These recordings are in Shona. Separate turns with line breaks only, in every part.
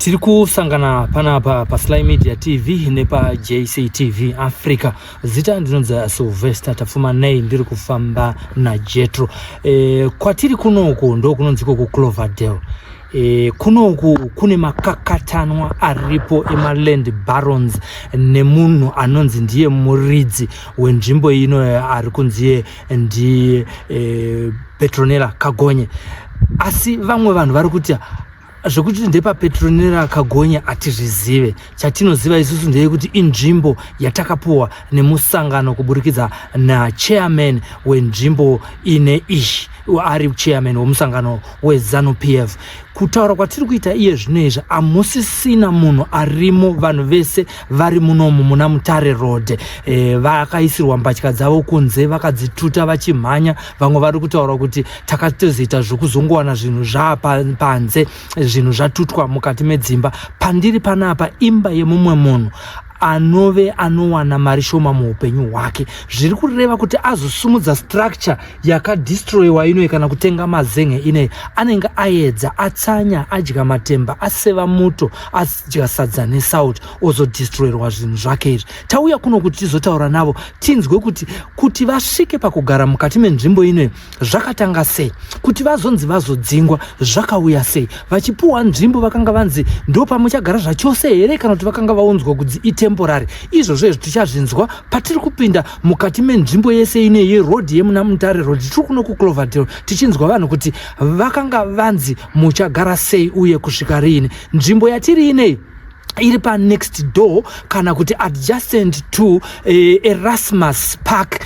Tiri kusangana panapa paSly Media TV nepaJCTV Africa. Zita ndinonzi Sylvester Tapfumanei, ndiri kufamba naJetro. E, kwatiri kunoku ndokunonzi iko kuCloverdale. E, kunoku kune makakatanwa aripo emaland barons nemunhu anonzi ndiye muridzi wenzvimbo ino ari kunziye ndi e, Petronella Kagonye. Asi vamwe vanhu vari kuti zvekuti ndepaPetronella Kagonye hatizvizive. Chatinoziva isusu ndeyekuti inzvimbo yatakapuwa nemusangano kuburikidza nachairman wenzvimbo ine iyi, ari chairman wemusangano weZanu PF. Kutaura kwatiri kuita iye zvino izvi hamusisina munhu arimo, vanhu vese vari munomu muna Mutare Road vakaisirwa mbatya dzavo kunze, vakadzituta vachimhanya. Vamwe vari kutaura kuti takatozoita zvekuzongowana zvinhu zvaapanze, zvinhu zvatutwa mukati medzimba. Pandiri panapa imba yemumwe munhu anove anowana mari shoma muupenyu hwake, zviri kureva kuti azosumudza structure yakadestroyiwa inoyi kana kutenga mazen'e inei, anenge aedza, atsanya, adya matemba, aseva muto, adya sadza nesalt, ozodestroyerwa zvinhu zvake izvi. Tauya kuno kuti tizotaura navo, tinzwe kuti vasvike pakugara mukati menzvimbo inoyi zvakatanga sei, kuti vazonzi vazodzingwa zvakauya sei, vachipuwa nzvimbo vakanga vanzi ndo pamuchagara zvachose here, kana kuti vakanga vaunzwa kunzi itemporary. Izvozvo izvi tichazvinzwa patiri kupinda mukati menzvimbo yese ine yeroad yemuna Mutare Road. Tiri kuno kuCloverdale tichinzwa vanhu kuti vakanga vanzi muchagara sei uye kusvika riini. Nzvimbo yatiri inei iri panext door kana kuti adjacent to Erasmus Park.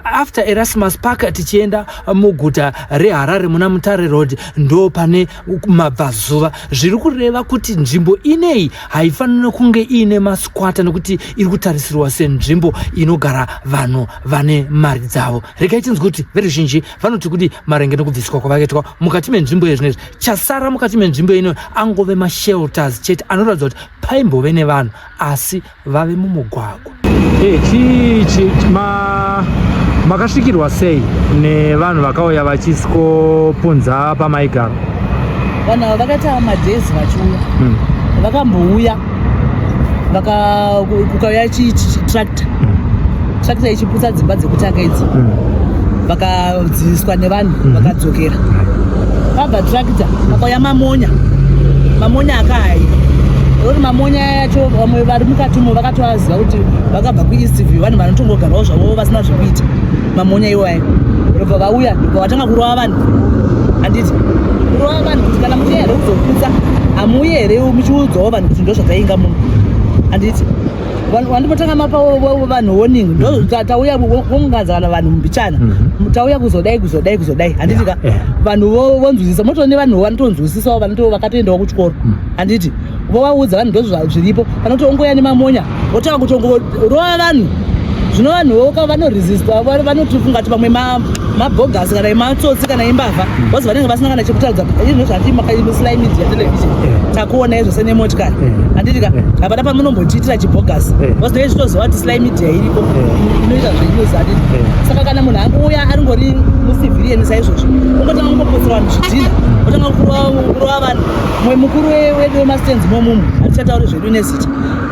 After Erasmus Park tichienda muguta reHarare muna Mutare Road ndo pane mabvazuva. Zviri kureva kuti nzvimbo inei haifaniri kunge iine masquatter nekuti iri kutarisirwa senzvimbo inogara vanhu vane mari dzavo. Regai tinzwe kuti veruzhinji vanoti kuti maringe nekubviswa kwavakaitwa mukati menzvimbo yezvinezvi. Chasara mukati menzvimbo ino angove mashelters chete anoratidza kuti paimbove nevanhu asi vave mumugwagwa. Hey, makasvikirwa sei nevanhu vakauya vachisikopunza pamaigara?
Vanhu ava vakaita madhezi vachiuya. Vakambouya kukauya chitractor, tractor ichiputsa dzimba dzekutanga idzi. Vakadziviswa nevanhu, vakadzokera. Pabva tractor pakauya mamonya, mamonya akahaika ori mamonya yacho. Vamwe vari mukati umo vakatovaziva kuti vakabva kuEastview, vanhu vanotongogarawo zvavo vasina zvekuita. Mamonya iwayo ndobva vauya, ndobva vatanga kurova vanhu, handiti? Kurova vanhu kuti kana muchiya here kuzoputsa, hamuuye here muchiudzawo vanhu kuti ndo zvatainga muno, handiti? Vandimotanga mapa vanhu warning, ndo tauya vongadza kana vanhu mbichana, tauya kuzodai, kuzodai, kuzodai, handiti ka? Vanhu vonzwisisa, motone vanhu vanotonzwisisawo, vanoto vakatoendawo kuchikoro, handiti? Vovaudza vanhu ndo zviripo. Panoti ongoya nemamonya, votanga kutongorova vanhu. Zvino vanhu voka vanoresista, vanotofunga kuti pamwe mabhogasi kana ematsotsi kana imbavha, vazi vanenge vasina kana chekutaridza. Izvo zvati makaSly Media Television takuona izvo senemotikari, handiti ka? Hapana pamunombotiitira chibhogasi, vazi tinenge tichitoziva kuti Sly Media iriko inoita zvenews, handiti? Saka kana munhu angouya aringori mucivilian saizvozvo, ongotanga kungopotsera vanhu zvidhina, otanga kurova vanhu. Mumwe mukuru wedu wemastands momumu, hatichatauri zvedu nezita,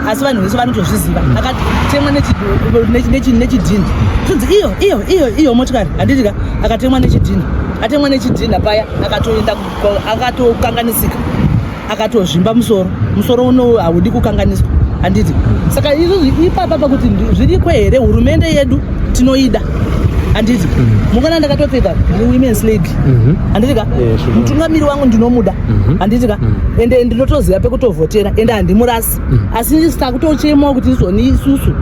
asi vanhu vese vanotozviziva, akatemwa nechidhina. Tonzi iyo iyo iyo iyo motikari, handiti ka? Akatemwa nechidhina, atemwa nechidhina paya akatoenda akatokanganisika, akatozvimba musoro. Musoro uno haudi kukanganiswa, handiti? Saka izvozvi ipapa pakuti zviriko here? Hurumende yedu tinoida, handiti? Mungana ndakatopfeka ndiri Women's League, handiti ka? Mutungamiri wangu ndinomuda, handiti ka? Ende ndinotoziva pekutovhotera, ende handimurasi, asi takutochemawo kuti izvoni isusu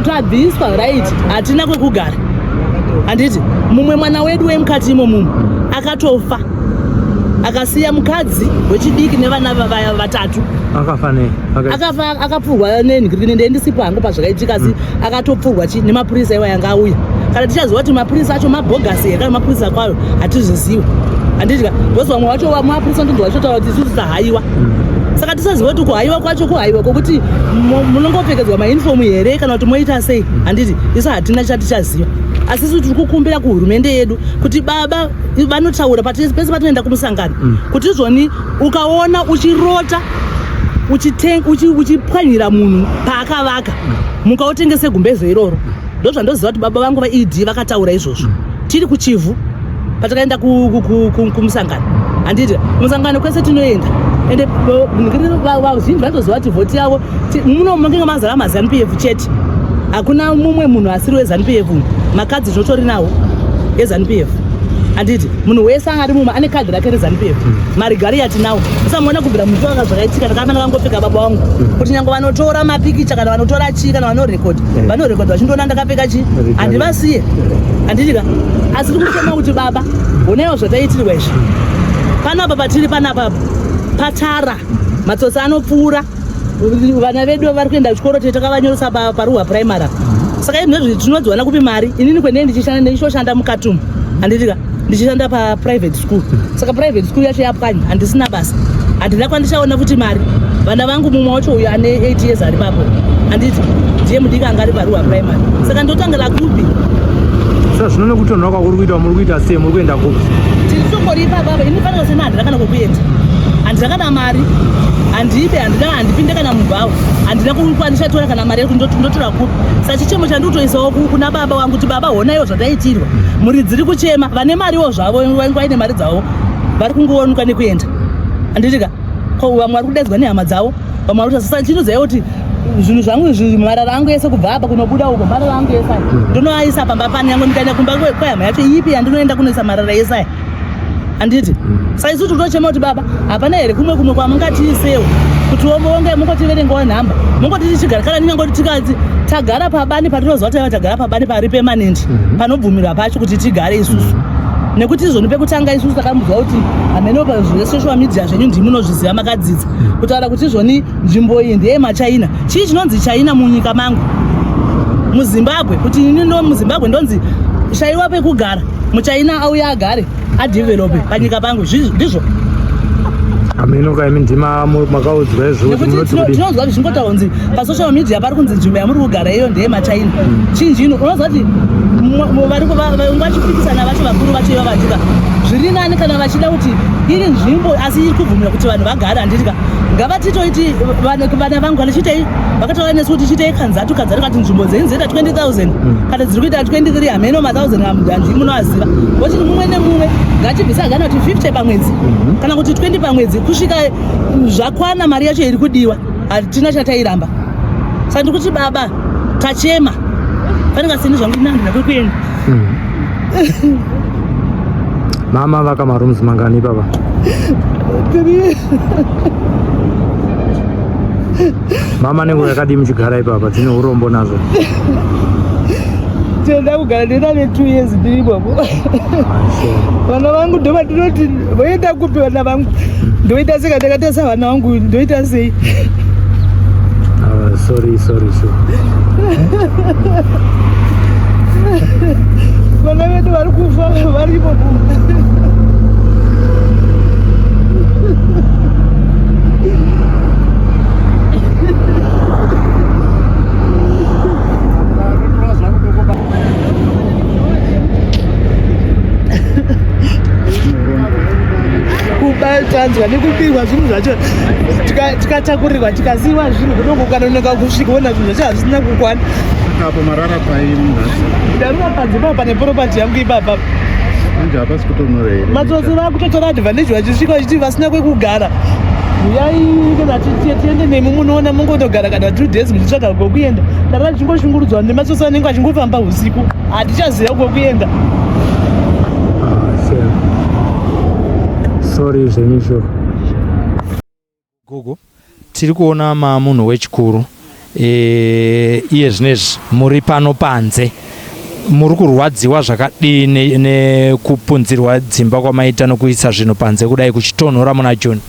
tabviswa, right? Hatina kwekugara, handiti? Mumwe mwana wedu wemukati imo mumu akatofa, akasiya mukadzi wechidiki nevana vatatu.
Akafa nei?
Akafa akapfurwa nenhikirikini. Ndee ndisipo hangu pazvakaitika, asi akatopfurwa nemapurisa iwa yanga auya. Kana tichaziva kuti mapurisa acho mabhogasi here kana mapurisa kwayo, hatizvizivi, handiti ka? Because vamwe vacho mapurisa ndonzwa vachotaura kuti isusu tahaiwa. Saka tisaziva kuti kuhaiwa kwacho kuhaiwa kwokuti munongopfekedzwa mauniform here kana kuti moita sei, handiti? Isu hatina chatichaziva. Asi isu tiri kukumbira kuhurumende yedu kuti baba vanotaura pese patinoenda kumusangano mm. kuti izvoni ukaona uchirota uchipwanyira munhu paakavaka mm. muka utengese gumbezo iroro ndozvandoziva kuti baba vangu vaed vakataura izvozvo mm. tiri kuchivhu patakaenda kumusangano handiti kumusangano kwese tinoenda ende vazhinji vanotoziva kuti vhoti yavo muno munenge mazara mazanu pf chete hakuna mumwe munhu asiri wezanu pf makadzi tinotori nawo ezanu pf handiti munhu wese anga ari mumwe ane kadhi rake rezanu pf hmm. marigari yatinawo usamuona kubvira musi waka zvakaitika ndakamba ndakangopfeka baba wangu hmm. kuti nyange vanotora mapikicha kana vanotora chii kana vanorekodha hmm. vanorekodha vachindoona ndakapfeka chii handivasiye handitika asi tiri kuchema kuti baba honaiwo zvataitirwa izvi panapa patiri panapa patara matsotsi anopfuura vana vedu vari kuenda kuchikoro tete takavanyoresa paruwa primary saka izvi tinodziwana kupi mari inini kwendee ndichitoshanda mukati umu handitika ndichishanda paprivate school saka private school yacho yapwanya handisina basa handina kwandichaona futi mari vana vangu mumwe wacho uyo ane 8 years ari papo handiti ndiye mudiki anga ari paruwa primary saka ndotangira kupi
sa zvino nekutonhora kwakuri kuita muri kuita sei muri kuenda kupi
tiri tongori ipapa ini fanira sena handina kana kwekuenda handina kana mari handibe handina handipinde kana mubhawa handina kukwanisa tora kana mari yekuti ndotora kupi sa chichemo chandikutoisawo kuna baba wangu kuti baba honaiwo zvandaitirwa mhuri dziri kuchema vane mariwo zvavo vange vaine mari dzavo vari kungowanuka nekuenda handitika ko vamwe vari kudaidzwa nehama dzavo vamwe vari kuta chinoziva kuti zvinhu zvangu izvi marara angu ese kubva apa kunobuda uko marara angu ese aya hmm. ndonoaisa pamba pani yangu ndikaenda kumba kwehama yacho ipi yandinoenda kunoisa marara ese aya handiti hmm. sa isu tinochema kuti baba hapana here kumwe kumwe kwamungatiisewo kuti wonge mungotiverengawo nhamba mungoti tichigara kana ndingangoti tikati tagara pabani patinoziva taiva tagara pabani pari permanent mhm. panobvumirwa pacho kuti tigare isusu nekuti izvoni pekutanga isusu takamboziva kuti hameno zvesocial media zvenyu ndimi munozviziva makadzidza mhm. kutaura kuti izvoni nzvimbo iyi ndeye machina chii chinonzi china munyika mangu muzimbabwe kuti ini ndo muzimbabwe ndonzi shaiwa pekugara muchina auya agare adevelope panyika pangu ndizvo
hameno kaimi ndima makaudzwa izvo
tinonzwa kuti zvingotaura kunzi pasocial media pari kunzi nzvimbo yamuri kugara iyo ndeye machina hmm. chinji ino unonzwa kuti vachipikisana vacho vakuru vacho iva vatika zviri nani kana vachida kuti iri nzvimbo asi iri kubvumira kuti vanhu vagare handitika ngavatitoiti vana vangu kana chiitei vakataura nesu kuti chiitei kanzatu kanzatu kati nzvimbo dzenyu dzoita 20000 hmm. kana dziri kuita 23 hameno ma1000 hanzi munoaziva vochiti mumwe nemumwe ngachibvisa kana kuti 50 pamwedzi mhm. kana kuti 20 pamwedzi kusvika zvakwana mari yacho iri kudiwa hatina chatairamba saka ndiri kuti baba tachema panenge asini zvangu inandina kwekuenda
hmm. mama vaka marooms mangani baba mama nenguva yakadii muchigara ipapa dzine urombo nazvo
tenda kugara ndina ne two years ndiri imomo vana vangu ndovandinoti voenda kupi vana vangu ndoita sei ndakatarisa vana vangu ndoita sei
ah, sorry sorry sure
vana vedu vari kufa vari imomo kubatanzwa nekubirwa zvinhu zvacho tikatakurirwa tikasiiwa zvinhu kunongo ukanonoka kusvika wona zvinhu zvacho hazvisina kukwana
apo marara pai nhasi
ndarura panze paa pane poropati yangu ipapa
manje hapasi kutonora here
matsotsi vakutotora advantage vachisvika vachiti vasina kwekugara huyai kana tiende nemi munoona mungotogara kana two days muchitsvaga kwekuenda tara tichingoshungurudzwa nematsotsi anenge achingofamba usiku hatichaziva kwekuenda
ah, sorry zvenyu sure Gogo, tiri kuona mamunhu wechikuru e, iye zvinezvi muri pano panze muri kurwadziwa zvakadii nekupunzirwa ne dzimba kwamaita nokuisa zvinhu panze kudai kuchitonhora muna June?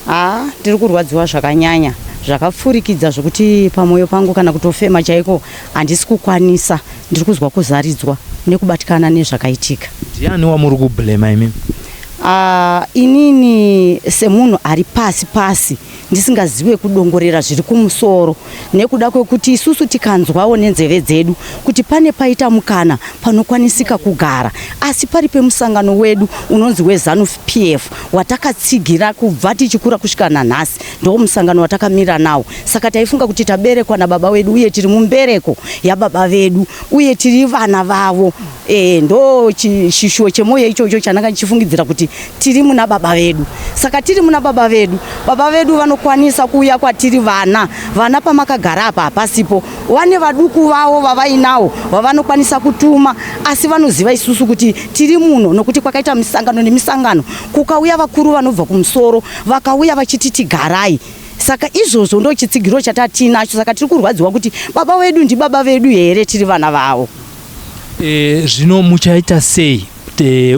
Haa, ndiri kurwadziwa zvakanyanya zvakapfurikidza zvokuti pamwoyo pangu kana kutofema chaiko handisi kukwanisa ndiri kuzwa kuzaridzwa nekubatikana nezvakaitika.
Ndiani wamuri kublema imimi?
Inini semunhu ari pasi pasi ndisingazive kudongorera zviri kumusoro nekuda kwekuti isusu tikanzwawo nenzeve dzedu kuti pane paita mukana panokwanisika kugara asi pari pemusangano wedu unonzi weZanu PF watakatsigira kubva tichikura kusvika nanhasi ndo musangano watakamira nawo. Saka taifunga kuti taberekwa nababa wedu uye tiri mumbereko yababa vedu uye tiri vana vavo. Ndo chishuwo chemwoyo ichocho chandanga ndichifungidzira kuti tiri muna baba vedu. Saka tiri muna baba vedu, baba vedu vanokwanisa kuuya kwatiri vana vana pamakagara apa hapasipo, vane vaduku vavo vavainawo vavanokwanisa kutuma, asi vanoziva isusu kuti tiri muno nokuti kwakaita misangano nemisangano, kukauya vakuru vanobva kumusoro vakauya vachiti tigarai. Saka izvozvo ndo chitsigiro chatatinacho. Saka tiri kurwadziwa kuti baba vedu ndibaba vedu here tiri vana vavo.
Zvino muchaita sei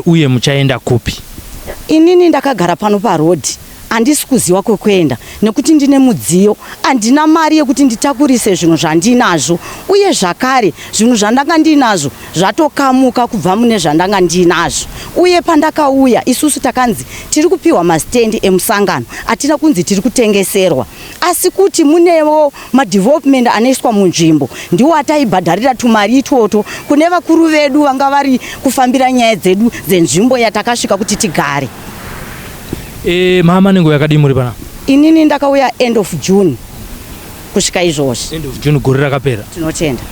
uye muchaenda kupi?
Inini ndakagara pano parodhi, handisi kuziva kwekuenda nekuti ndine mudziyo, handina mari yekuti nditakurise zvinhu zvandinazvo, uye zvakare zvinhu zvandanga ndinazvo zvatokamuka kubva mune zvandanga ndinazvo. Uye pandakauya isusu takanzi tiri kupiwa masitendi emusangano, hatina kunzi tiri kutengeserwa, asi kuti munewo madevelopment anoiswa munzvimbo ndiwo ataibhadharira tumari itwoto kune vakuru vedu vanga vari kufambira nyaya dzedu dzenzvimbo yatakasvika kuti tigare.
Mama, nenguva yakadii muri panapa?
Inini ndakauya end of June kusvika izvozvi.
End of June gore rakapera.
Tinotenda.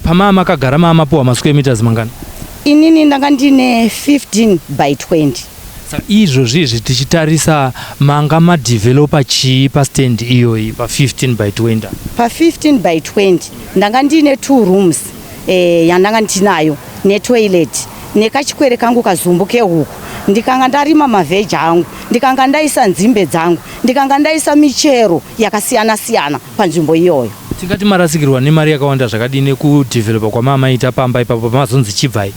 Pamaa makagara maa mapuwa masquare meters mangani?
Inini ndanga ndine 15 by 20.
Saka izvozvi izvi tichitarisa manga madevelopa chii pastand iyoyi pa15 by 20?
Pa15 by 20 ndanga ndine 2 rooms yandanga ndinayo netoilet nekachikwere kangu kazumbu kehuku. Ndikanga ndarima mavheji angu, ndikanga ndaisa nzimbe dzangu, ndikanga ndaisa michero yakasiyana siyana panzvimbo iyoyo.
Tingati marasikirwa nemari yakawanda zvakadii nekudevelopa kwamamaita pamba ipapo pamazonzi chibvai?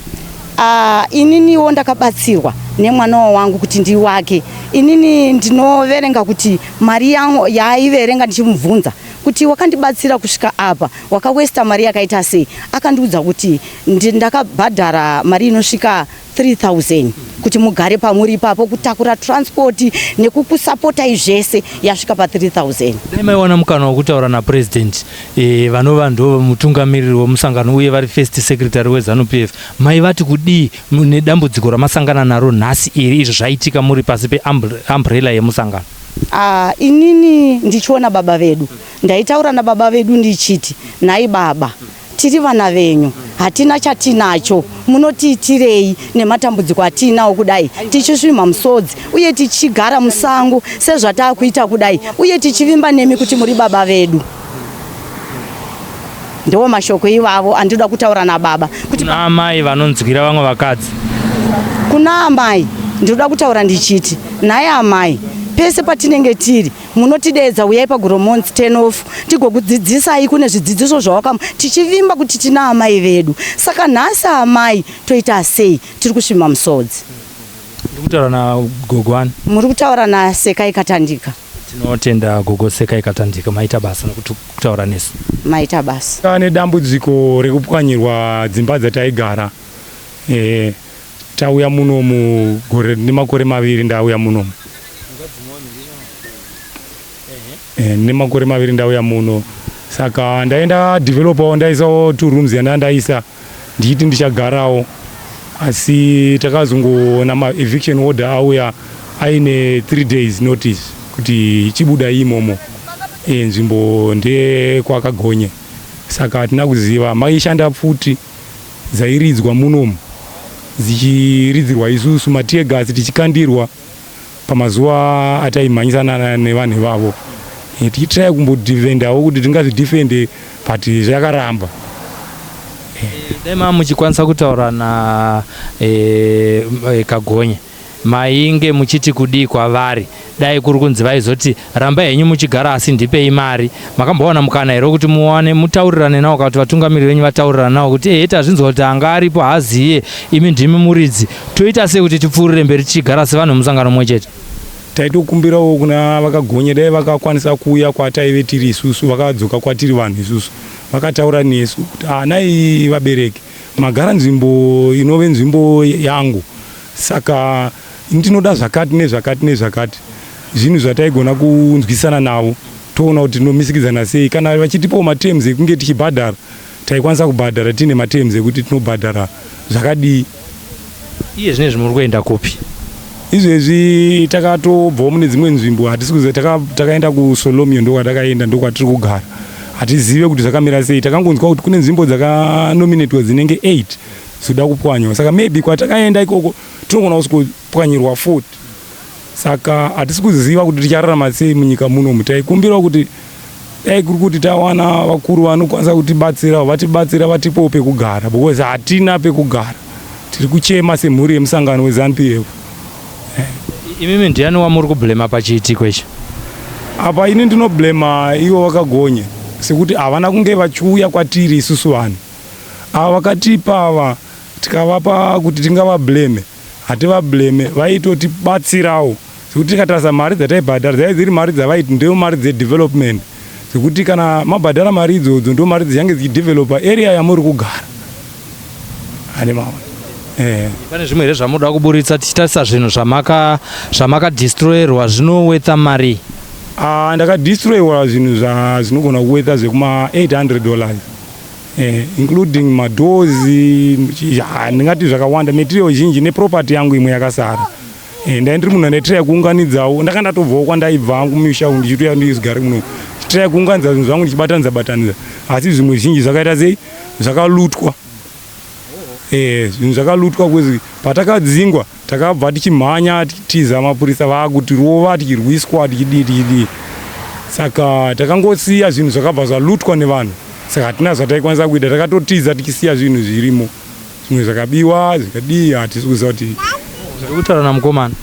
Ininiwo ndakabatsirwa nemwana wangu kuti ndiwake. Inini ndinoverenga kuti mari yaaiverenga ndichimubvunza kuti wakandibatsira kusvika apa, wakawesta mari yakaita sei, akandiudza kuti ndakabhadhara mari inosvika 3000 kuti mugare pamuri ipapo, kutakura transport nekukusapotai zvese yasvika pa 3000.
Dai maiwana mukana wekutaura napresident vanova ndo mutungamiriri wemusangano uye vari first secretary weZanu PF, maivati kudii nedambudziko ramasangana naro nhasi iri, izvo zvaitika muri pasi peumbrella yemusangano?
Inini ndichiona baba vedu, ndaitaura nababa vedu ndichiti, nhai baba, tiri vana venyu, hatina chatinacho, munotiitirei nematambudziko atinawo kudai, tichisvimha musodzi uye tichigara musango sezvataakuita kudai, uye tichivimba nemi kuti muri baba vedu. Ndiwo mashoko ivavo andinoda kutaura nababa.
Kuti kuna amai vanonzwira vamwe vakadzi.
Kuna amai ndinoda kutaura ndichiti, nhai amai, pese patinenge tiri munotidedza, uyai paGoromonzi 10 off tigokudzidzisai, kune zvidzidziso zvawakam tichivimba kuti tina amai vedu. Saka nhasi amai toita sei? Tiri kusvima musodzi.
Ndiri kutaura nagogo ani?
Muri kutaura naSekai Katandika.
Tinotenda gogo Sekai Katandika, maita basa nokutaura nesu.
Maita basa.
Ane dambudziko rekupwanyirwa dzimba dzataigara. Tauya munomu gore nemakore 2 ndauya munomu. Nemakore 2 ndauya muno, saka ndaenda developawo, ndaisawo 2 rooms yanda ndaisa ndichiti ndichagarawo, asi takazongoona ma-eviction order auya aine 3 days notice kuti chibuda imomo. Nzvimbo ndekwakagonye, saka hatina kuziva maishanda pfuti dzairidzwa munomu dzichiridzirwa isusu matear gas tichikandirwa pamazuva ataimhanyisana nevanhu ivavo, tichitraya kumbodefendawo kuti tingazvidefende, but zvakaramba.
Dai maa muchikwanisa kutaura na Kagonye, mainge muchiti kudii kwavari? Dai kuri kunzi vaizoti rambai henyu muchigara asi ndipei mari, makambowana mukana here wekuti muwane mutaurirane nawo, kana kuti vatungamiriri venyu vataurirana nawo kuti ehe, tazvinzwa kuti anga aripo haziye, imi ndimi muridzi, toita sei kuti tipfuurire mberi tichigara sevanhu vemusangano mumwe chete?
Taitokumbirawo kuna vakagonye dai vakakwanisa kuuya kwataive tiri isusu, vakadzoka kwatiri vanhu isusu, vakataura nesu kuti anai vabereki, magara nzvimbo inove nzvimbo yangu, saka Ini tinoda zvakati nezvakati nezvakati. Zvinhu zvataigona kunzwisana navo toona kuti tinomisikidzana sei. Kana vachitipawo materms ekunge tichibhadhara, taikwanisa kubhadhara tiine materms ekuti tinobhadhara zvakadii.
Iye zvino izvi muri kuenda kupi?
Izvezvi takatobvawo mune dzimwe nzvimbo, hatisi kuziva, takaenda kuSolomio, ndokwatakaenda, ndokwatiri kugara. Hatizive kuti zvakamira sei. Takangonzwa kuti kune nzvimbo dzakanominetwa dzinenge 8 dzoda kupwanywa, saka maybe kwatakaenda ikoko tinogona kusvikopwanyirwa futi. Saka hatisi kuziva kuti tichararama sei munyika munomu. Taikumbirawo kuti dai kuri kuti tawana vakuru vanokwanisa kutibatsira, vatibatsira vatipewo pekugara because hatina pekugara. Tiri kuchema semhuri yemusangano weZanu PF.
Imimi ndiani wamuri kublema pachiitiko ichi?
Apa ini ndinoblema ivo vakagonye sekuti havana kunge vachiuya kwatiri isusu vanhu ava vakatipa ava tikavapa kuti tingavableme hativableme vaitotibatsirawo sekuti tikatarisa mari dzataibhadhara dzaive dziri mari dzavaiti ndiyo mari dzedevelopment sekuti kana mabhadhara mari idzodzo ndo mari dzichange dzichidevelopa area yamuri kugara ane maona
eh. Pane zvimwe here zvamunoda kuburitsa tichitarisa zvinhu zvamaka zvamakadestroyerwa zvinowetha mari?
Ah, ndakadestroyerwa zvinhu zvinogona kuwetha zvekuma 800 dollars eh, including madoors, ndingati zvakawanda, material zhinji neproperty yangu imwe yakasara. Eh, ndai ndiri munhu andaitira kuunganidzawo, ndanga ndatobvawo kwandaibva hangu mumisha umu ndichitouya ndizigare muno, ndichitira kuunganidza zvinhu zvangu ndichibatanidza batanidza, asi zvimwe zhinji zvakaita sei, zvakalutwa. Eh, zvinhu zvakalutwa kuzi patakadzingwa takabva tichimhanya tichitiza mapurisa vakutirova tichirwiswa tichidii tichidii, saka takangosiya zvinhu zvakabva zvalutwa nevanhu, saka hatina zvataikwanisa kuita, takatotiza tichisiya zvinhu zvirimo, zvimwe zvakabiwa zvikadii, hatisi kuziva kuti.
Zviri kutaura namukomana?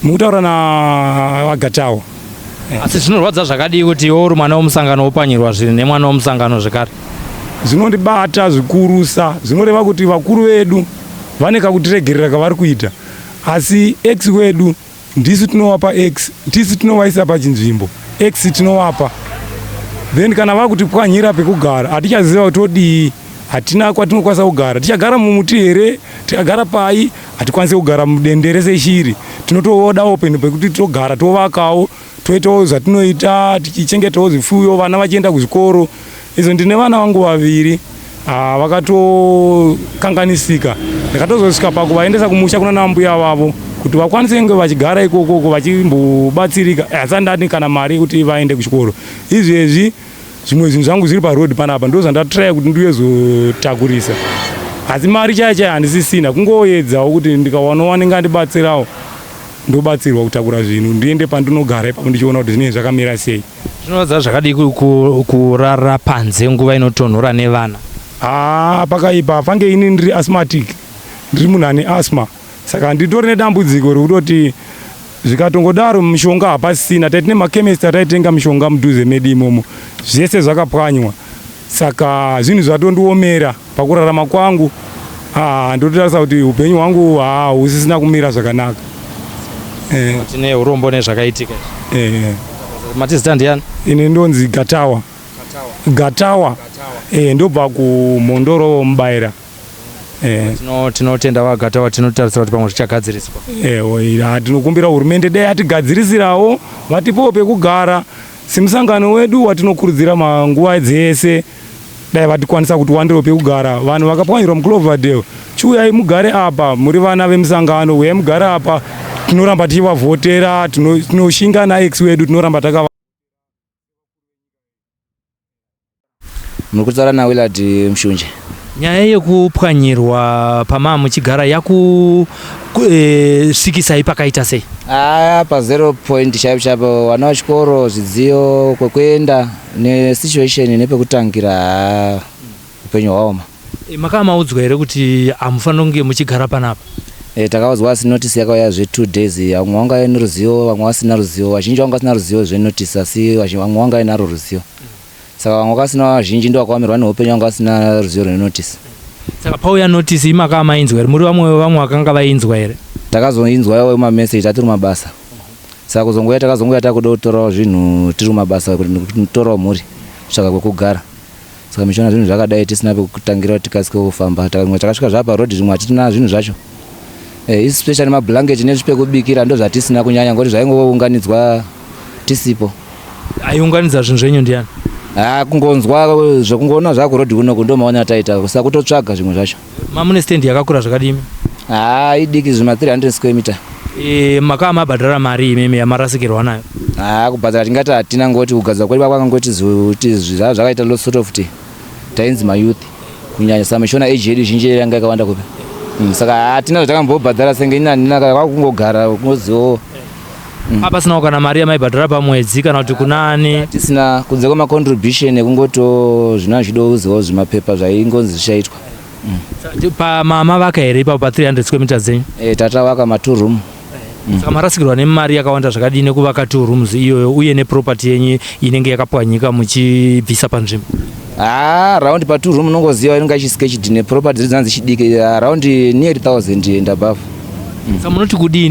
Mukutaura navagatawa.
Asi zvinorwadza zvakadii kuti iwe uri mwana wemusangano wopanyirwa zvinhu nemwana wemusangano zvekare?
Zvinondibata zvikurusa, zvinoreva kuti vakuru vedu vane kakutiregerera kavari kuita, asi ex wedu ndisu tinovapa ex, tisu tinovaisa pachinzvimbo, ex tinovapa, then kana vakutipwanyira pekugara hatichaziva kuti todii, hatina kwatinokwanisa kugara, tichagara mumuti here, tikagara pai, hatikwanisi kugara mudendere seshiri, tinotodawo penhu pekuti togara tovakawo toitawo zvatinoita tichichengetawo zvifuyo, vana vachienda kuzvikoro. Izvo ndine vana vangu vaviri ah, vakatokanganisika, ndakatozosvika pakuvaendesa kumusha kuna mbuya vavo kuti vakwanise kunge vachigara ikokoko vachimbobatsirika, asi andani kana mari yekuti vaende kuchikoro. Izvezvi zvimwe zvinhu zvangu zviri paroad panapa ndo zvandatraya kuti ndiuyezotakurisa, asi mari chaya chaya handisisina, kungoedzawo kuti ndikawanawo anenge andibatsirawo ndobatsirwa kutakura zvinhu ndiende pandinogara ipapo ndichiona kuti zvinenge zvakamira sei.
Zvinorwadza zvakadii kurara panze nguva inotonhora nevana?
Haa, pakaipa. Fange ini ndiri asthmatic, ndiri munhu ane asthma, saka nditori nedambudziko rekutoti zvikatongodaro mishonga hapasisina. Taitine makemist ataitenga mishonga mudhuze medu imomo, zvese zvakapwanywa, saka zvinhu zvatondiomera pakurarama kwangu. Ndototarisa kuti upenyu hwangu husisina kumira zvakanaka.
Tine urombo nezvakaitika. Mati zita ndiani?
Ini ndonzi Gatawa. Gatawa. Ndobva kuMhondoro Mubaira.
Tinotenda vaGatawa, tinotarisira kuti pamwe zvichagadziriswa.
Tinokumbira hurumende dai atigadzirisirawo, vatipowo pekugara semusangano wedu watinokurudzira manguva dzese, dai vatikwanisa kuti wandiro pekugara. Vanhu vakapwanyirwa muCloverdale, chiuyai mugare apa, muri vana vemusangano, uyai mugare apa, tinoramba tichivavhotera, tinoshinga naex wedu, tinoramba takava.
Muri kutaura naWillard Mushunje.
Nyaya yekupwanyirwa pamaa muchigara yakusvikisai pakaita sei?
Aya pa zero point chaipo chaipo, vana vechikoro, zvidziyo, kwekuenda nesituation nepekutangira, haa upenyu hwaoma.
Makava maudzwa here kuti hamufaniri kunge muchigara panapa?
Takaudzwa, asi notice yakauya zve 2 days. Vamwe vanga vaine ruzivo, vamwe vasina ruzivo. Vazhinji vanga vasina ruzivo zvenotice, asi vamwe vanga vainaro ruzivo. Saka vamwe vakasina, vazhinji ndo vakaomerwa neupenyu, vanga vasina ruzivo rwenotice.
Saka pauya notice imakava mainzwa here? Muri vamwe vamwe vakanga vainzwa here?
Takazoinzwa iwo mameseji tatiri mabasa, saka kuzongouya takazongouya takuda kutorawo zvinhu tiri kumabasa, kutorawo mhuri kutsvaka kwekugara. Saka michiona zvinhu zvakadai tisina pekutangira kuti tikasike kufamba, zvimwe takasvika zvapa road, zvimwe hatitina zvinhu zvacho. Eh, especially mablanket nezvipekubikira ndo zvatisina kunyanya ngokuti zvaingounganidzwa tisipo.
Aiunganidza zvinhu zvenyu ndiani?
Ah, kungonzwa zvekungoona zvakurodhi kunoku ndo maona ataita saka kutotsvaga zvimwe zvacho.
Mamune stand yakakura zvakadii?
Ah, idiki zvima 300 square meter.
E, makaa mabhadhara mari imimi yamarasikirwa nayo?
Ah, kubhadhara tingati hatina ngoti kugadzira kwedu kwakangoti kuti zvakaita sort of kuti tainzi mayouth kunyanya sa mishona age yedu zhinji yanga yakawanda kupi mm, saka hatina zvatakambobhadhara senge ini handina kwakungogara kungoziwo
mm. Apasinawo kana mari yamaibhadhara pamwedzi kana kuti kunani?
Tisina kunze kwemacontribution ekungoto zvina zvichidoziwawo zvimapepa zvaingonzi zvichaitwa
mm. Pamama vaka here ipapo pa 300 square meters dzenyu?
E, tatavaka ma two room.
Saka marasikirwa nemari yakawanda zvakadii nekuvaka two rooms iyoyo uye neproperty yenyu inenge yakapwanyika muchibvisa panzvimbo?
Haa, round pa two room unongoziva inonga ichisketched neproperty dziri dzinanzi chidiki around near 1000 and above.
Saka munoti kudii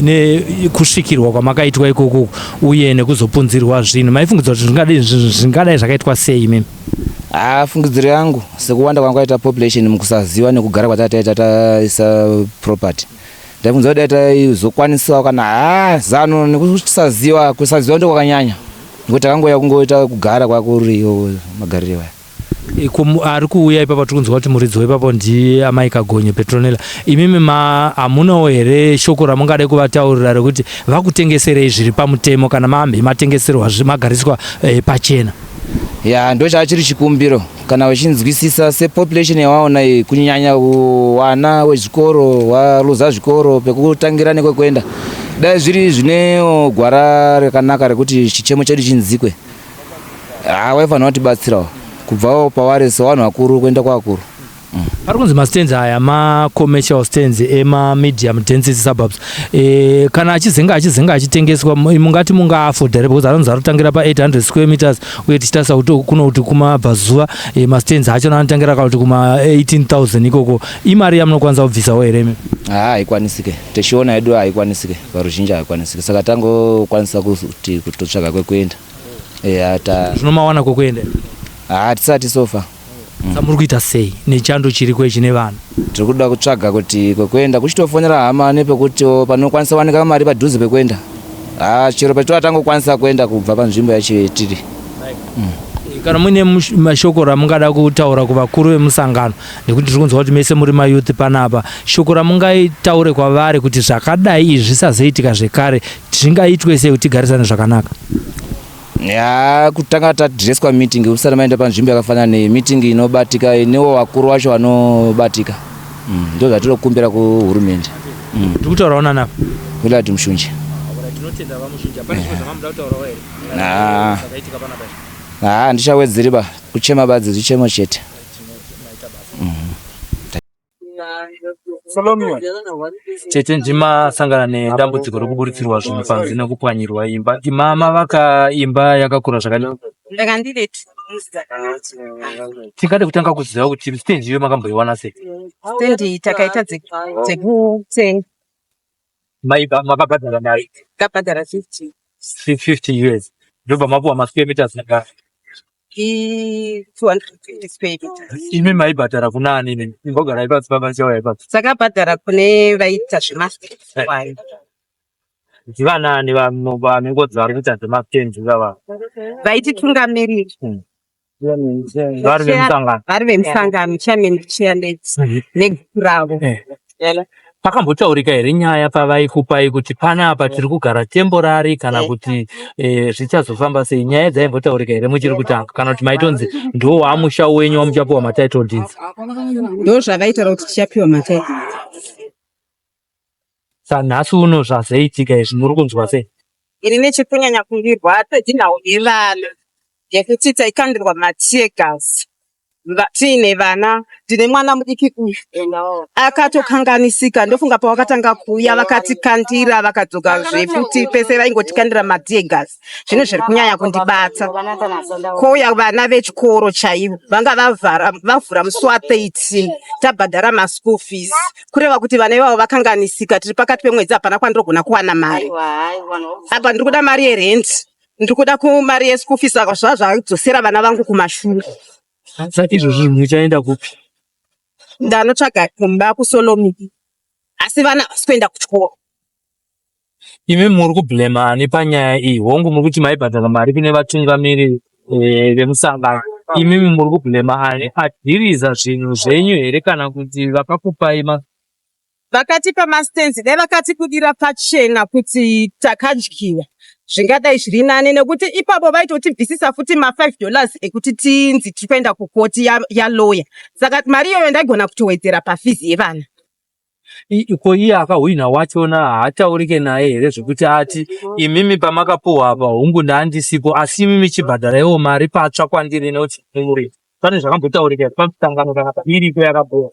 nekusvikirwa kwamakaitwa ikoko uye nekuzopunzirwa zvinhu? Maifungidzwa kuti zvingadai zvakaitwa sei imimi?
Haa, fungidziro yangu sekuwanda kwanga kwaita population mukusaziva nekugara kwatataita taisa property ndaifunza kuti dai taizokwanisawo kana haa zano nekusaziva kusaziva ndo kwakanyanya nekuti takangouya kungoita kugara kwakuriyo magariro aya.
Ari kuuya ipapo tiri kunzwa kuti muridzi wepapo ndiamai Kagonye Petronella. Imimi ma hamunawo here shoko ramungade kuvataurira rekuti vakutengeserei zviri pamutemo kana mambe matengeserwa magariswa eh, pachena?
Ya, ndo chachiri chikumbiro kana uchinzwisisa sepopulation yawaona iyi kunyanya wana wezvikoro waluza zvikoro pekutangira nekwekuenda dai zviri zvine gwara rakanaka rekuti chichemo chedu chinzikwe haa waifanira kutibatsirawo kubvawo pavari sevanhu vakuru kuenda kwavakuru.
Pari kunzi mastands aya macommercial stands emamedium density suburbs e, kana achizenga achizenga achitengeswa mungati mungaafodha here because anonzi arotangira pa800 square meters uye tichitarisa kuti kuno kuti kumabvazuva e, mastands acho anotangira kana kuti kuma 18000 ikoko imari yamunokwanisa kubvisawo here imi?
Haa, haikwanisike tichiona hedu haikwanisike paruzhinji haikwanisike saka tangokwanisa kuti kutotsvaga kwekuenda.
Zvino mawana kwekuenda?
Haa, tisati sofa.
Saka muri kuita sei nechando chiriko ichi nevana?
Tiri kuda kutsvaga kuti kwekuenda kuchitofonera hama nepekuti panokwanisa wanika mari padhuze pekuenda. Haa, chero patova tangokwanisa kuenda kubva panzvimbo yacho yetiri.
Kana muine mashoko ramungada kutaura kuvakuru vemusangano nekuti tiri kunzwa kuti mese muri mayouth panapa, shoko ramungaitaure kwavari kuti zvakadai izvi zvisazoitika zvekare zvingaitwe sei kuti tigarisane zvakanaka?
Ya, kutanga tadreswa meeting usati maenda panzvimbo yakafanana neyi meeting inobatika inewo vakuru vacho vanobatika mm, ndo zvatinokumbira kuhurumende
mm. Ndiri kutaurawo nani apa?
Willard Mushunje.
Tinotenda VaMushunje. Hapana zvimwe zvamamuda kutaurawo here?
Zvakaitika panapa izvi. Haa, handichawedzeri ba, kuchema badzi zvichemo chete.
Tete ndimasangana nedambudziko rekuburitsirwa zvinhu panze nekupwanyirwa imba. Mama vaka imba yakakura zvakadini?
Ndakandiri
Tingade kutanga kuziva kuti stand iyoyo makamboiwana sei?
Stand iyi takaita dzekutenga.
Maiba makabhadhara mari?
Takabhadhara 50.
50 years. Ndobva mapuwa masquare meters mangani?
I250 square meters.
Imi maibhadhara kuna ani imi? Imbogara pasi pamachauya ipapo.
Takabhadhara kune vaiita zvemastands.
Ndivanaani vanongonzi vari kuita zvemastands ivava?
Vaititungamirira.
Vari vemusangano.
Vari vemusangano, chairman, chairlady negroup ravo.
Pakambotaurika here nyaya pavaikupai kuti panapa tiri kugara temporary kana kuti eh, zvichazofamba sei? Nyaya dzaimbotaurika here muchiri kutanga kana kuti maitonzi ndiwo waamusha wenyu wamuchapiwa matitle deeds?
Ndo zvavaitaura kuti tichapiwa matitle.
Sanhasi uno zvazoitika izvi muri kunzwa sei?
Ini nechikunyanya kundirwadza inhau yevana yekuti taikandirwa matear gas tiine vana. Ndine mwana mudiki uyu akatokanganisika, ndofunga pawakatanga kuuya vakatikandira vakadzoka zvefuti pese vaingotikandira matear gas. Zvino zviri kunyanya kundibata kouya vana vechikoro chaivo vanga vavhura musi wa 13 tabhadhara maschool fees kureva kuti vana ivavo vakanganisika. Tiri pakati pemwedzi, hapana kwandirogona kuwana mari apa. Ndiri kuda mari yerent, ndiri kuda kumari yeschool fees, saka zvava zvadzosera vana vangu kumashure.
Saka izvozvi muchaenda kupi?
Ndanotsvaga kumba kuSolomiki. Asi vana havasi kuenda kuchikoro.
Imi muri kublema ani panyaya iyi? Hongu muri kuti maibhadhara mari kune vatungamiri eh, vemusangano. Imimi muri kublema ani? Adhiriza zvinhu zvenyu here kana kuti vakakupai ma
Vakatipa mastands dai vakatibudira pachena kuti takadyiwa zvingadai zviri nani nekuti ipapo vaitotibvisisa futi ma 5 dollars ekuti tinzi tiri kuenda kukoti yalawyer ya saka mari iyoyo ndaigona kutowedzera pafizi yevana.
Ko iye akahwinha wachona haataurike naye here zvekuti ati imimi pamakapuhwa apa hongu ndaandisipo asi imimi chibhadharaiwo mari patsva kwandiri nekuti muri pane zvakambotaurika here pamusangano kana pairiko yakapuhwa?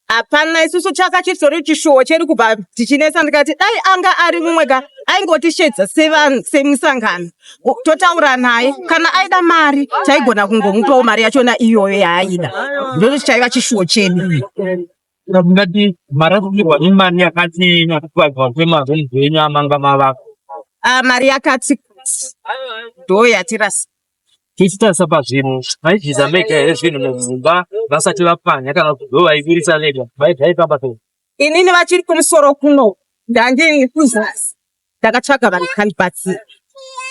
Hapana isusu chaka chitori chishuwo chedu kubva tichinetsa ndikati dai anga ari mumwe ka aingotishedza sevanhu semusangano totaura naye kana aida mari taigona kungomupawo mari yachona iyoyo yaaida ndocho chaiva chishuwo chedu.
Ungati marasikirwa nemari yakati nekuvagwa kwemarooms enyu amanga mavaka.
Ah, mari yakati ndo yatirasa.
Tichitarisa pazvinhu vaibvisa mega here zvinhu mumba vasati vapwanya kana kuti ndo vaiburitsa vega vaibva sei?
Inini vachiri kumusoro kuno ndandiri kuzasi ndakatsvaga vanhu vakandibatsira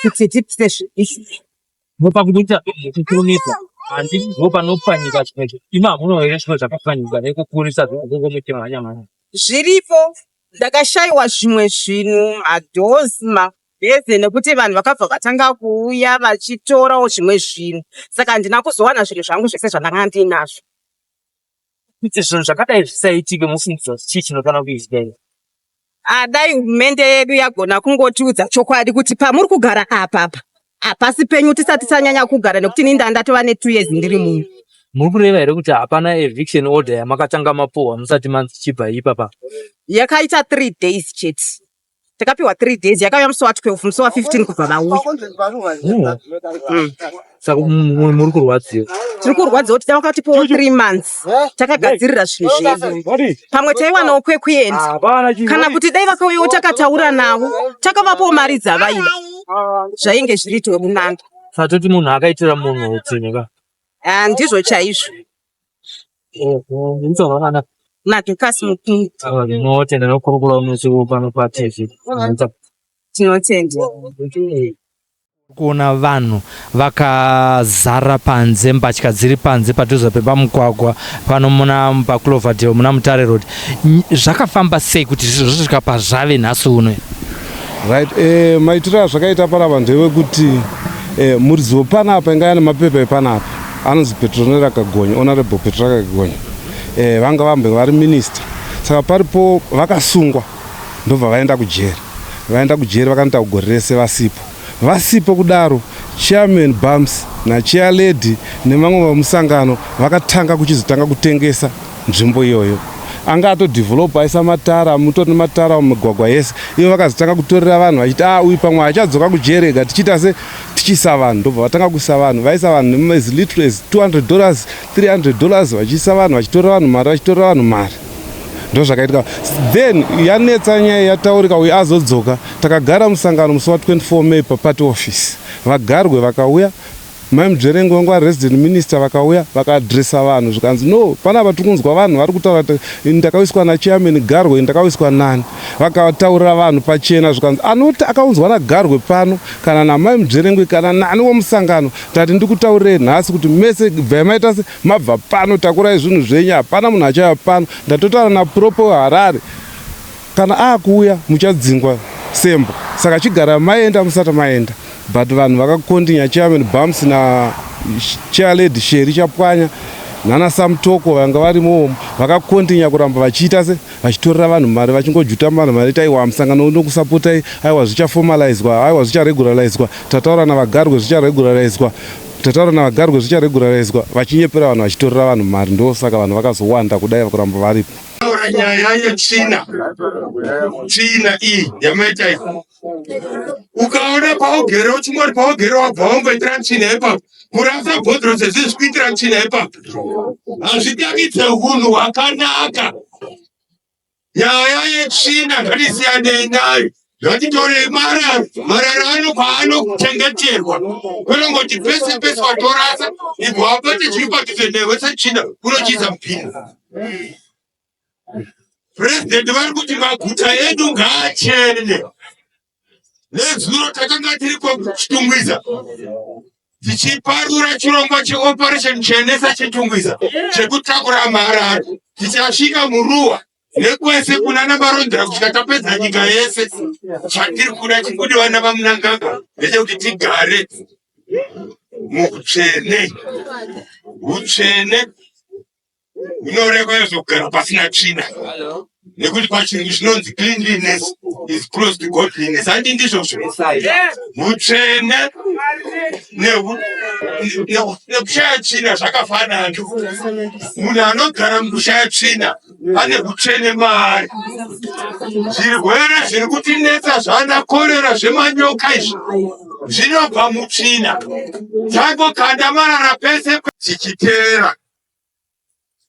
kuti tibvise zvinhu izvi.
Pakuita kukurumidza handiti ndo panopwanyika zvimwe zvinhu imi hamuno here zvimwe zvakapwanyika nekukurisa zvinhu mhanya?
Zviripo ndakashaiwa zvimwe zvinhu madoors mabheze nekuti vanhu vakabva vatanga kuuya vachitorawo zvimwe zvinhu saka handina kuzowana zvinhu zvangu zvese zvandanga ndiinazvo.
Kuti zvinhu zvakadai zvisaitike mofungidzira kuti chii chinofanira kuitika here?
Ah, dai hurumende yedu yagona kungotiudza chokwadi kuti pamuri kugara apa apa hapasi penyu tisati tanyanya kugara nekuti ini ndandatova ne2 years ndiri muno.
Muri kureva here kuti hapana eviction order yamakatanga mapuhwa musati manzi chibva ipapa?
Yakaita 3 days chete. Takapiwa 3 days yakauya musi wa12 musi wa15 kubva vauya.
Saka muri kurwadziwa?
Tiri kurwadziwa kuti vakatipawo 3 months takagadzirira zvinhu zvedu. Pamwe taiwanawo kwekuenda kana kuti dai vakauyawo takataura navo takavapawo mari dzavaida zvainge zviri tomunanda.
Saka toti munhu akaitira munhu utsinye ka?
Ah, ndizvo chaizvo. NaDorcas Mukungu.
Tinotenda nokurukura unosi pano paTV.
Tinotenda.
Kuona vanhu vakazara panze, mbatya dziri panze padhuze pepamugwagwa pano muna paClovedale muna Mutare Road. Zvakafamba sei kuti zvosvika pazvave nhasi uno?
Right, eh, maitiro azvakaita panapa ndewekuti eh, muridzi wepanapa inga ane mapepa epanapa anonzi Petronella Kagonye, Honorable Petronella Kagonye eh, vanga vambe vari minister saka paripo vakasungwa ndobva vaenda kujeri vaenda kujeri vakanoita gore rese vasipo vasipo kudaro chairman Bums nachair lady nevamwe vamusangano vakatanga kuchizotanga kutengesa nzvimbo iyoyo anga atodevelopa aisa matara mutori nematara mumigwagwa yese ivo vakazotanga kutorera vanhu vachiti a ah, uyu pamwe achadzoka kujerega tichiita se tichiisa vanhu ndobva vatanga kuisa vanhu vaisa vanhu as little as 200 dollars 300 dollars vachiisa vanhu vachitorera vanhu mari vachitorera vanhu mari ndozvakaitika then yanetsa nyaya yataurika uyu azodzoka takagara musangano musi wa 24 may paparty office vagarwe vakauya Mai Mudzverengi vanga vari resident minister vakauya vakaadressa vanhu zvikanzi no panapa tiri kunzwa vanhu vari kutaura kuti ini ndakawiswa nachairman Garwe ini ndakawiswa nani vakataurira vanhu pachena zvikanzi anoti akaunzwa naGarwe pano kana namai Mudzverengwi kana nani wemusangano tati ndikutaurirei nhasi kuti mese bvai maita se mabva pano takurai zvinhu zvenyu hapana munhu achauya pano ndatotaura naPropo Harare Kana akuuya muchadzingwa sembwa saka chigara maenda musati maenda but vanhu vakakondinya chairman Bumps na chair lady Sheri Chapwanya nana Samutoko vanga varimo vakakondinya kuramba vachiita se vachitorera vanhu mari vachingojuta vanhu mari aiwa musangano unokusapotai aiwa zvichaformalizwa aiwa zvicharegularizwa tataura navagarwe zvicharegularizwa tataura navagarwe zvicharegularizwa vachinyepera vanhu vachitorera vanhu mari ndosaka vanhu vakazowanda kudai kuramba varipo
Taura nyaya yetsvina, tsvina iyi yamaita iyi. Ukaona paugere uchingori paugere wabva wangoitira tsvina ipapo, kurasa bhodhoro sezvizvi kuitira tsvina ipapo hazvitakidze hunhu hwakanaka. Nyaya yetsvina ngatisiyanei nayo. Ngatitorei marara, marara ano kwaanochengeterwa kwete pese pese watorasa ibva wabata chiri padhuze newe setsvina unochiisa mupini. President vari kuti maguta edu ngaachene. Nezuro takanga tiri kuChitungwiza tichiparura chirongwa cheOperation Chenesa Chitungwiza chekutakura marara. Tichasvika muruwa nekwese kunana Marondera kusvika tapedza nyika yese. Chatiri kuda chikudiwa navaMnangagwa ndechekuti tigare muhutsvene. Hutsvene hunoreva izvo kugara pasina tsvina nekuti pachirungu zvinonzi cleanliness is close to godliness handi ndizvozvo hutsvene nekushaya tsvina zvakafanana munhu anogara mukushaya tsvina ane hutsvene maari zvirwere zviri kutinetsa zvana korera zvemanyoka izvi zvinobva mutsvina tangokanda marara pese tichiteera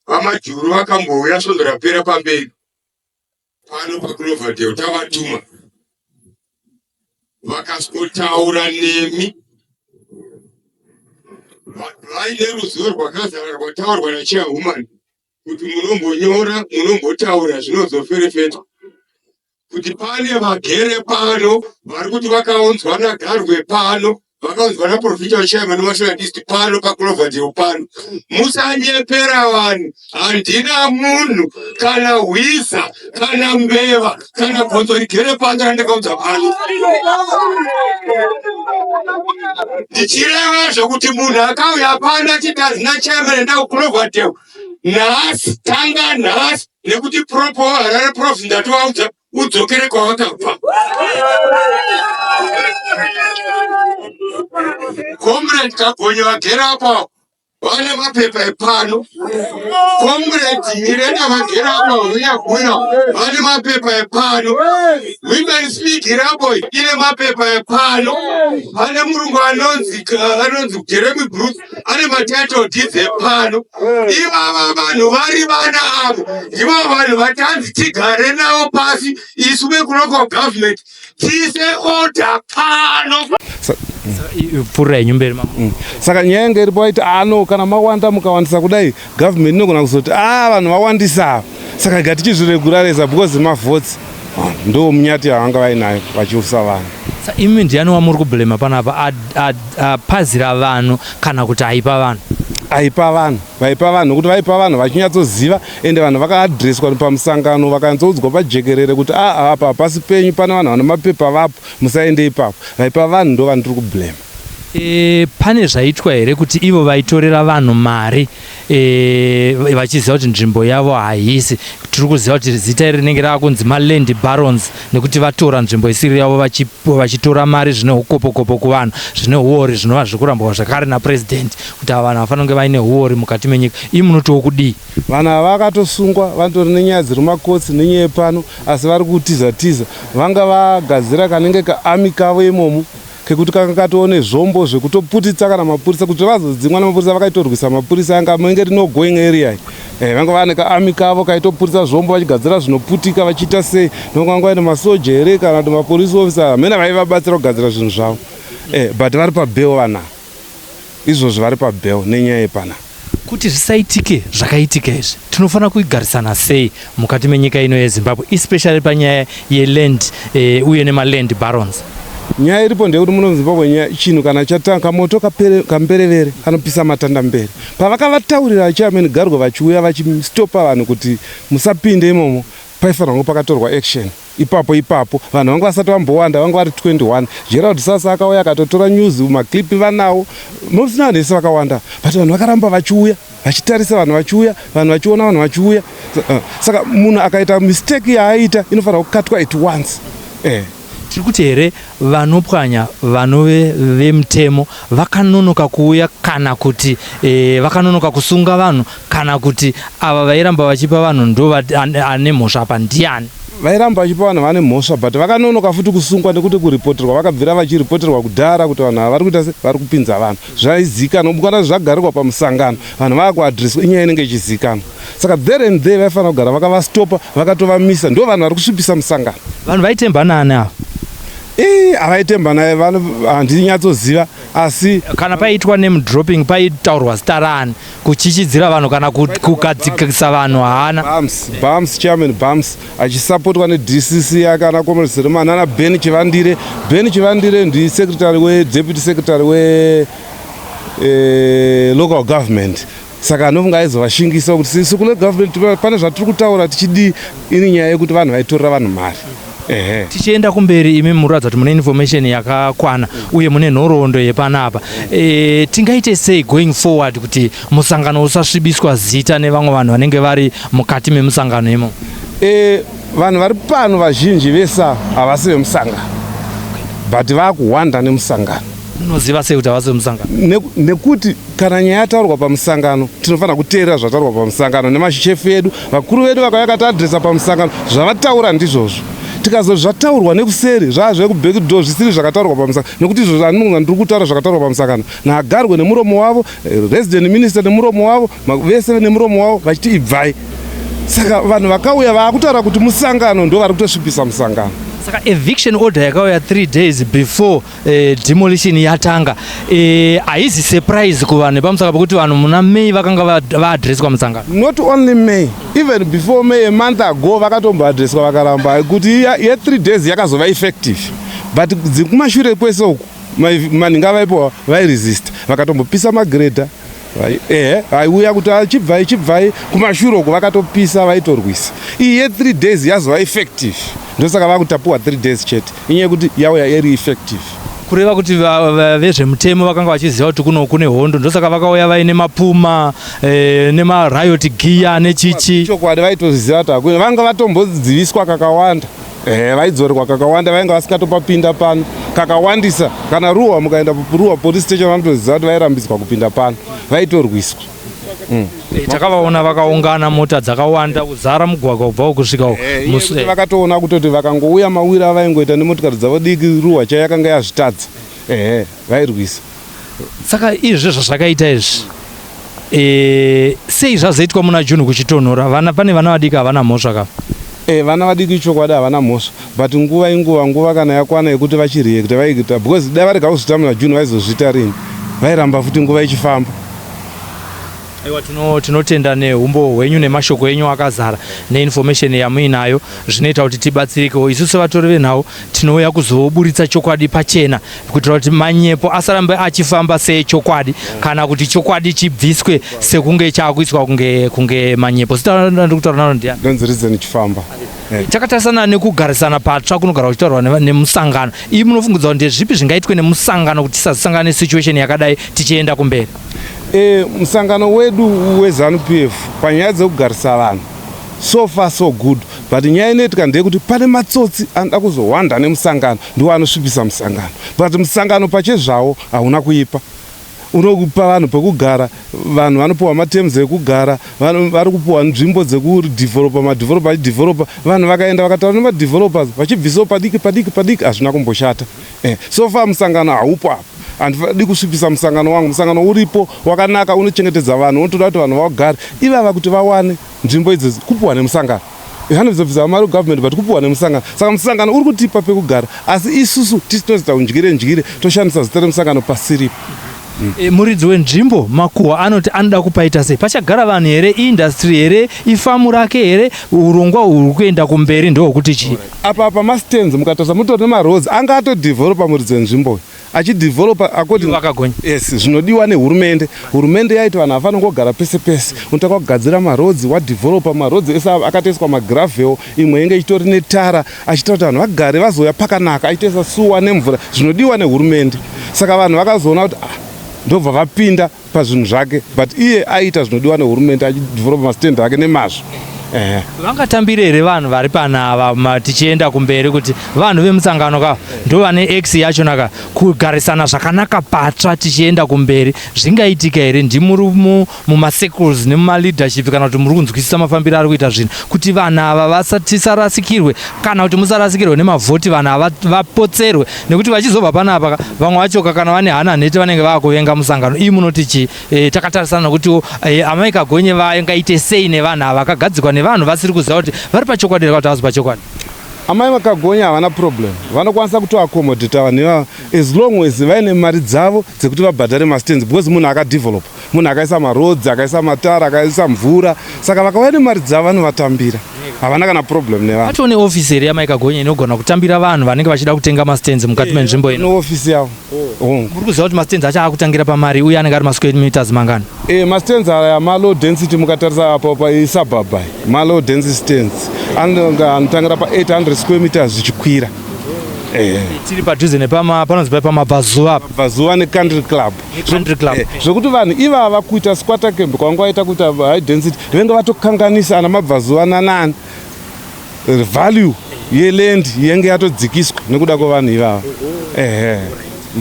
VaMajuru vakambouya svondo rapera pamberi pano paCloverdale tavatuma vakasikotaura nemi vaine ruzivo rwakazara rwataurwa nachairwoman kuti munombonyora munombotaura zvinozoferefetwa kuti pane vagere pano vari kuti vakaunzwa naGarwe pano vakaunzwa naprofita chairman waShandist pano paCloverdale pano. Musanyepera vanhu, handina munhu kana hwiza kana mbeva kana gonzo rigere pano randakaunza pano. Ndichireva zvokuti munhu akauya pano achiti hazina chairman enda kuCloverdale nhasi, tanga nhasi nekuti propo Harare prof ndatovaudza udzokere kwawakabva. Comrade Kagonye vagere apo vane mapepa epano. Comrade Nyirenda vagere apo vanyagwina vane mapepa epano. Women speak irapo ine mapepa epano. Pane murungu anonzi anonzi Jeremy Bruce ane matitle deeds epano. Ivava vanhu vari vana avo ndivo vanhu vatanzi tigare navo pasi isu vekulocal government tiise order pano.
Pfuurira henyu mberi mama.
Saka nyaya yanga iripo vaiti ano kana mawanda mukawandisa kudai government inogona kuzoti a vanhu vawandisa ava saka rega tichizviregurarisa because mavotes ndo munyati yavanga vainayo vachiusa vanhu.
Sa imi ndiani wamuri kublema panapa apazira vanhu kana kuti aipa vanhu?
Aipa vanhu, vaipa vanhu nokuti vaipa vanhu vachinyatsoziva ende vanhu vakaadreswa pamusangano vakanyatsoudzwa pajekerere kuti a apa hapasi penyu pane vanhu vane mapepa vapo musaende ipapo. Vaipa vanhu ndo vandiri kublema.
E, pane zvaitwa here kuti ivo vaitorera vanhu mari e, vachiziva kuti nzvimbo yavo haisi tiri kuziva kuti zita iri rinenge rava kunzi maland barons nekuti vatora nzvimbo isiri yavo vachitora mari zvine ukopokopo kuvanhu zvine huori zvinova zviri kurambwa zvakare napresident kuti ava vanhu vafanira kunge vaine huori mukati menyika ii munotiwo kudii
Vanhu ava vakatosungwa vanotori nenyaya dziri mumakotsi nenyaya yepano asi vari kutiza tiza. Vanga vagadzira kanenge kaarmy kavo imomo kekuti kanga katoo nezvombo zvekutoputitsa kana mapurisa kuti vazodzingwa nemapurisa vakaitorwisa mapurisa anga menge no going area eh, vanga vane kaarmy kavo kaitoputitsa zvombo vachigadzira zvinoputika vachiita sei nonga vanga vaine masoja here kana kuti mapolice officer hamena vaivabatsira kugadzira zvinhu zvavo eh, but vari pabail vanaa Izvozvi vari pabail nenyaya yepana.
Kuti zvisaitike zvakaitika izvi tinofanira kugarisana sei mukati menyika ino yeZimbabwe especially panyaya yeland eh, uye nemaland barons?
Nyaya iripo ndeyekuti muno muZimbabwe nyaya chinhu kana chatanga kamoto kapere, kamberevere kanopisa matanda mberi. Pavakavataurira chairman Garwe vachiuya vachistopa vanhu kuti musapinde imomo paifanirwa kunge pakatorwa action. Ipapo ipapo vanhu vanga vasati vambowanda vanga vari 21. Gerald Sasa akauya akatotora news maclip vanawo musina vanhu vese vakawanda but vanhu vakaramba vachiuya vachitarisa vanhu vachiuya vanhu vachiona vanhu vachiuya saka munhu akaita mistake yaaita inofanira kukatwa at once eh.
Tiri kuti here vanopwanya vanove vemutemo vakanonoka kuuya kana kuti e, vakanonoka kusunga vanhu kana kuti ava vairamba vachipa vanhu ndo ane mhosva apa ndiani?
Vairamba vachipa vanhu vane mhosva but vakanonoka futi kusungwa nekuti kuripoterwa vakabvira vachiripoterwa kudhara kuti vanhu ava vari kuita se vari kupinza vanhu zvaizikanwa mukana zvagarirwa pamusangano vanhu vakuadreswa inyaya inenge ichizikanwa saka there and there vaifanira kugara vakavastopa vakatovamisa ndo vanhu vari kusvipisa musangano.
Vanhu vaitemba nani ava?
Ii, avaitemba naye handinyatsoziva asi
kana paiitwa name dropping paitaurwa zita raani kuchichidzira vanhu kana kugadzikisa vanhu haana.
Bams, Bams, Chairman Bams achisapotwa neDCC yake ana Comrade Seremani ana Ben Chivandire. Ben Chivandire ndi secretary we deputy secretary we local government. Saka anofunga aizovashingisa kuti isu kule government pane zvatiri kutaura tichidii, ini nyaya yekuti vanhu vaitorera vanhu mari. Ehe.
Tichienda kumberi, imi muratidza kuti mune information yakakwana uye mune nhoroondo yepanapa. Tingaite sei going forward kuti musangano usasvibiswa zita nevamwe vanhu vanenge vari mukati memusangano imo?
Vanhu vari pano vazhinji vesa havasi vemusangano, but vakuhwanda nemusangano.
Munoziva sei kuti havasi vemusangano?
Nekuti kana nyaya yataurwa pamusangano tinofanira kuteerera zvataurwa pamusangano nemashefu edu, vakuru vedu vakauya vakatiadresa pamusangano, zvavataura ndizvozvo. Tikazoti zvataurwa nekuseri zvaa zvekubackdoor zvisiri zvakataurwa pamusangano, nekuti izvozvo handinonga ndiri kutaura zvakataurwa pamusangano naagarwe nemuromo wavo, resident minister nemuromo wavo, vese nemuromo wavo vachiti ibvai. Saka vanhu vakauya vaakutaura kuti musangano ndo vari kutosvipisa musangano.
Saka eviction order yakauya 3 days before demolition yatanga, haizi surprise kuvanhu nepamusaka pekuti vanhu muna May vakanga vaadreswa musangano.
Not only May, even before May, a month ago vakatomboadreswa vakaramba kuti ye3 days yakazova effective, but dzikumashure kwese uku maninga vaipo vairesist, vakatombopisa magrader. Ehe, vaiuya kuti achibvai chibvai kumashure uku vakatopisa, vaitorwisa. Iyi ye3 days yazova effective, ndosaka vakutapuwa 3 days chete, inyaya yekuti yauya iri effective.
Kureva kuti vezvemutemo vakanga vachiziva kuti kuno kune hondo, ndosaka vakauya vaine mapuma nemariot gear nechichi.
Chokwadi, vaitoziva kuti hakuna, vanga vatombodziviswa kakawanda. Ehe, vaidzorerwa kakawanda, vainge vasingatopapinda pano kakawandisa. Kana Ruwa, mukaenda Ruwa police station vanotoziva kuti vairambidzwa kupinda pano, vaitorwiswa.
Takavaona vakaungana, mota dzakawanda kuzara mugwagwa kubva kusvika uko.
Yekuti vakatoona kutoti vakangouya mawiri avaingoita nemotikari dzavo diki, Ruwa chai yakanga yazvitadza. Ehe, vairwisa.
Saka izvi zvazvakaita izvi, sei zvazoitwa muna June kuchitonhora? Vana, pane vana vadiki havana mhosva ka.
Vana vadiki chokwadi havana mhosva, but nguva inguva. Nguva kana yakwana yekuti vachireacta vaiita, because dai varega kuzviita muna June vaizozviita rini? Vairamba futi nguva ichifamba.
Aiwa, tinotenda neumbo hwenyu nemashoko enyu akazara neinformation yamuinayo, zvinoita kuti tibatsirikewo isu sevatori venhau tinouya kuzoburitsa chokwadi pachena kuitira kuti manyepo asarambe achifamba sechokwadi, kana kuti chokwadi chibviswe sekunge chaakuiswa kunge manyepo. Zita ndiri kutaura naro ndiani?
Ndonzi Reason Chifamba.
Takatarisana nekugarisana patsva kunogara kuchitaurwa nemusangano. Ii, munofungudza kuti ndezvipi zvingaitwe nemusangano kuti tisazosangana nesituation yakadai tichienda kumberi?
Musangano wedu weZANU PF panyaya dzekugarisa vanhu, so far so good, but nyaya inoitika ndeyekuti pane matsotsi anoda kuzohwanda nemusangano, ndiwo anosvipisa musangano. But musangano pachezvawo hauna kuipa, unopa vanhu pekugara, vanhu vanopiwa materms ekugara, vanhu vari kupiwa nzvimbo dzekudevelopa, madeveloper achidevelopa, vanhu vakaenda vakataura nemadevelopers vachibvisawo padiki padiki padiki, hazvina kumboshata. So far musangano haupo apa, handidi kusvipisa musangano wangu. Musangano uripo wakanaka, unochengetedza vanhu, unotoda kuti vanhu vagare ivava kuti vawane nzvimbo idzodzi kupiwa nemusangano. Vanobvisa mari kugovernment, but kupiwa nemusangano. Saka musangano uri kutipa pekugara, asi isusu tisi tinozoita undyire ndyire, toshandisa zita remusangano pasiripo.
Muridzi wenzvimbo makuhwa anoti anoda kupaita sei? Pachagara vanhu here? Iindustry here? Ifamu rake here? Urongwa huri kuenda kumberi ndohwekuti chii?
Apa pamastands mukatarisa mutori nemaroads, anga atodevelopa muridzi wenzvimbo, achidevelopa according
Vakagonya.
Yes, zvinodiwa nehurumende. Hurumende yaiti vanhu havafaniri kungogara pese pese, unotanga kugadzira maroads, wadevelopa maroads ese akatoiswa magravel, imwe yenge ichitori netara, achiita kuti vanhu vagare vazouya pakanaka, achitoisa sewer nemvura, zvinodiwa nehurumende. Saka vanhu vakazoona kuti ah, ndobva vapinda pazvinhu zvake, but iye aiita zvinodiwa nehurumende, achidevelopa mastand ake nemazvo. Ehe.
Vangatambire here vanhu vari panava tichienda kumberi kuti vanhu vemusangano ka ndo vane x yacho naka kugarisana zvakanaka patsva tichienda kumberi zvingaitika here? Ndimuri mumacircles nemumaleadership kana kuti muri kunzwisisa mafambiro ari kuita zvinhu kuti vanhu ava tisarasikirwe kana kuti musarasikirwe nemavhoti, vanhu ava vapotserwe, nekuti vachizobva panapa vamwe vacho kana vane hana nhete vanenge vaakuvenga musangano. Iyi munoti chii? Takatarisana nokuti amai Kagonye vangaite sei nevanhu ava vakagadzikwa nevanhu vasiri kuziva kuti vari pachokwadi here kana kuti havasi pachokwadi?
Amai vakagonya havana problem, vanokwanisa kutoaccommodata vanhu ivava as long as vaine mari dzavo dzekuti vabhadhare mastands, because munhu akadevelop, munhu akaisa maroads, akaisa matara, akaisa mvura, saka vakauya nemari dzavo vanovatambira, havana kana problem nevanhu.
Patoo neofisi here yamai Kagonya inogona kutambira vanhu vanenge vachida kutenga mastands mukati menzvimbo ino?
Neofisi yavo. Hongu.
Muri kuziva kuti mastands acho akutangira pamari uye anenge ari masquare meters mangani?
E, mastands aya malow density. Mukatarisa apo paisuburb, malow density stands anonga anotangira pa800 square meters zvichikwira.
Tiri padhuze nepama panonzi pai pamabvazuva apa.
Bvazuva necountry club.
Country club.
Zvekuti vanhu ivava kuita squatter camp kwanga vaita kuita high density, venge vatokanganisa ana mabvazuva nanani, value yeland yenge yatodzikiswa nekuda kwevanhu ivava, ehe.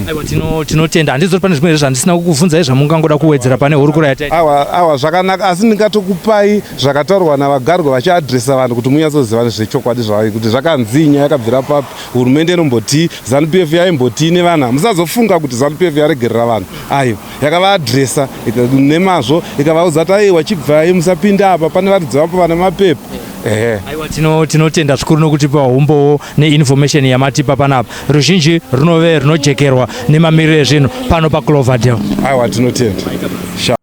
Aiwa, tinotenda. Handizoti pane zvimwe zvandisina kukubvunzai zvamungangoda kuwedzera pane hurukuro yataita?
Awa, awa, zvakanaka, asi ndingatokupai zvakataurwa navagarwa vachiadresa vanhu kuti munyatsoziva zvechokwadi zvavo, kuti zvakanzi nyaya yakabvira papi, hurumende inombotii, ZANU PF yaimbotii nevanhu. Musazofunga kuti ZANU PF yaregerera vanhu. Ayo yakavaadresa nemazvo, ikavaudza kuti aiwa, chibvai, musapinda apa, pane varidzi vapo vane mapepa, ehe.
Aiwa, tinotenda zvikuru nokutipa umbowo neinformation yamatipa panapa. Ruzhinji runove runojekerwa nemamiriro ezvinhu pano paCloverdale.
Aiwa, tinotenda. Sha.